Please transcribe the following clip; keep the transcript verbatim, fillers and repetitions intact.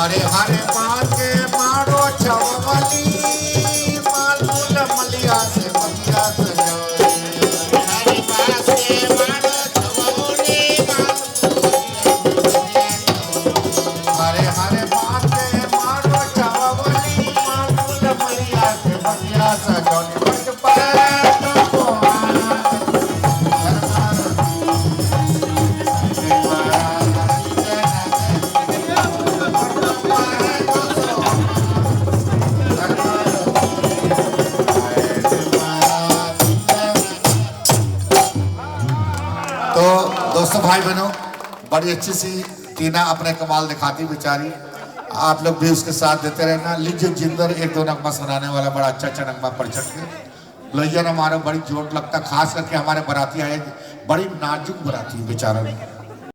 हरे हरे बांस के मारो छावली, मालपुल मलिया से बतिया सजो। हरे बांस के मारो छावली, मालपुल हरे हरे बांस के मारो छावली, मालपुल मलिया से बतिया सजो। तो दोस्तों, भाई बहनों, बड़ी अच्छी सी टीना अपने कमाल दिखाती बेचारी। आप लोग भी उसके साथ देते रहना। लीजिए जिंदर एक दो नगमा सुनाने वाला, बड़ा अच्छा अच्छा नगमा पढ़ चढ़ के। लोहिया न मारो, बड़ी चोट लगता, खास करके हमारे बराती आए, बड़ी नाजुक बराती बेचारा।